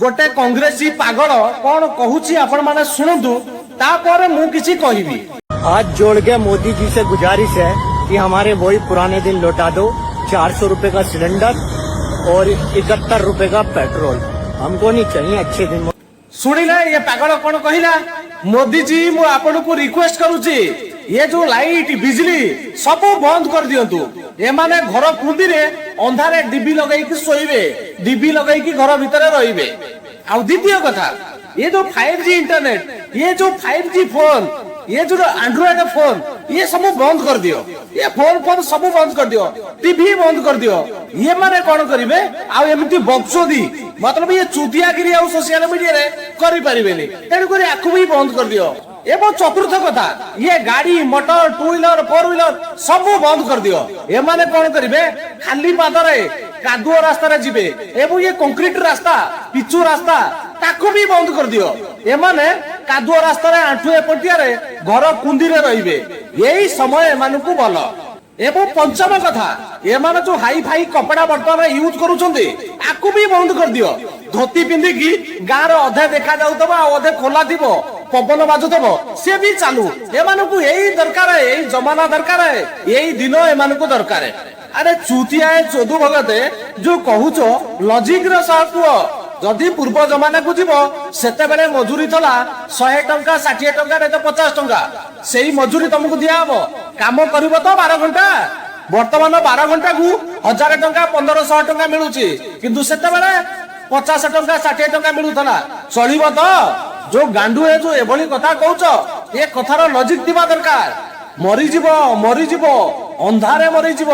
ଗୋଟେ କଂଗ୍ରେସୀ ପାଗଳ କଣ କହୁଛି, ଆପଣମାନେ ଶୁଣନ୍ତୁ, ତାପରେ ମୁଁ କିଛି କହିବି। हाथ जोड़ के मोदी जी से गुजारिश है कि हमारे वही पुराने दिन लौटा दो। 400 रुपए का सिलेंडर और 71 रुपए का पेट्रोल हमको नहीं चाहिए। अच्छे दिन। ଶୁଣିଲେ ଏ ପାଗଳ କଣ କହିଲା? ମୋଦିଜୀ, ମୁଁ ଆପଣଙ୍କୁ ରିକ୍ୱେଷ୍ଟ କରୁଛି, ଏ ଯୋଉ ଲାଇଟ ବିଜଲି ସବୁ ବନ୍ଦ କରିଦିଅନ୍ତୁ। ଏମାନେ ଘର କୁନ୍ଦିରେ ଅନ୍ଧାରେ ଡିବି ଲଗେଇକି ଶୋଇବେ, ଡିବି ଲଗେଇକି ଘର ଭିତରେ ରହିବେ। ଆଉ ଦ୍ୱିତୀୟ କଥା, ଏ ଯୋଉ 5G internet, ଏ ଯୋଉ 5G phone, ଏ ଯୋଉ ଆଣ୍ଡ୍ରଏଡ ଫୋନ, ଇଏ ସବୁ ବନ୍ଦ କରିଦିଅ। ଏ ଫୋନ ଫୋନ ସବୁ ବନ୍ଦ କରିଦିଅ, ଟିଭି ବନ୍ଦ କରିଦିଅ। ଇଏ ମାନେ କଣ କରିବେ ଆଉ? ଏମିତି ବକଚୋଦି, ମତଲବ ଇଏ ଚୁତିଆଗିରି ଆଉ ସୋସିଆଲ ମିଡିଆରେ କରିପାରିବେନି। ତେଣୁକରି ଆକୁ ବି ବନ୍ଦ କରିଦିଅ। ଏବଂ ଚତୁର୍ଥ କଥା, ଇଏ ଗାଡି ମଟର, ଟୁ ହ୍ୱିଲର, ଫୋର ହ୍ୱିଲର ସବୁ ବନ୍ଦ କରିଦିଅ। ଏମାନେ କଣ କରିବେ? ଖାଲି ପାଦରେ କାଦୁଅ ରାସ୍ତାରେ ଯିବେ। ଏବଂ ଇଏ କଂକ୍ରିଟ ରାସ୍ତା, ପିଚୁ ରାସ୍ତା, ତାକୁ ବି ବନ୍ଦ କରିଦିଅ। ଏମାନେ କାଦୁଅ ରାସ୍ତାରେ ଆଣ୍ଠୁଏ ପଟିଆରେ ଘର କୁନ୍ଦିରେ ରହିବେ। ଏଇ ସମୟ ଏମାନଙ୍କୁ ଭଲ। ଏବଂ ପଞ୍ଚମ କଥା, ଏମାନେ ଯୋଉ ହାଇ ଫାଇ କପଡା ବର୍ତ୍ତମାନ ୟୁଜ କରୁଛନ୍ତି, ଆକୁ ବି ବନ୍ଦ କରିଦିଅ। ଧୋତି ପିନ୍ଧିକି ଗାଁର ଅଧେ ଦେଖା ଯାଉଥିବ ଆଉ ଅଧେ ଖୋଲା ଥିବ, ପବନ ବାଜୁଥିବ, ସେ ବି ଚାଲୁ। ଏମାନଙ୍କୁ ଏଇ ଦରକାର, ଏଇ ଜମାନା ଦରକାର, ଏଇ ଦିନ ଏମାନଙ୍କୁ ଦରକାର। ଆରେ ଚୁତିଆଏ ଚୋଦୁ ଭଗତେ, ଯୋଉ କହୁଛ ଲଜିକ ର ସହ କୁହ। ଯଦି ପୂର୍ବ ଜମାନାକୁ ଯିବ, ସେତେବେଳେ ମଜୁରୀ ଥିଲା 100 ଟଙ୍କା, 60 ଟଙ୍କା, ତ 50 ଟଙ୍କା। ସେଇ ମଜୁରୀ ତମକୁ ଦିଆହବ, କାମ କରିବ ତ 12 ଘଣ୍ଟା। ବର୍ତ୍ତମାନ 12 ଘଣ୍ଟାକୁ 1000 ଟଙ୍କା, 1500 ଟଙ୍କା ମିଳୁଛି, କିନ୍ତୁ ସେତେବେଳେ 50 ଟଙ୍କା, 60 ଟଙ୍କା ମିଳୁଥିଲା। ଚଳିବ ତ? ଯୋଉ ଗାଣ୍ଡୁ ଏ ଯୋଉ ଏଭଳି କଥା କହୁଛ, ଏ କଥାର ଲଜିକ ଥିବା ଦରକାର। ମରିଯିବ, ମରିଯିବ, ଅନ୍ଧାରେ ମରିଯିବ।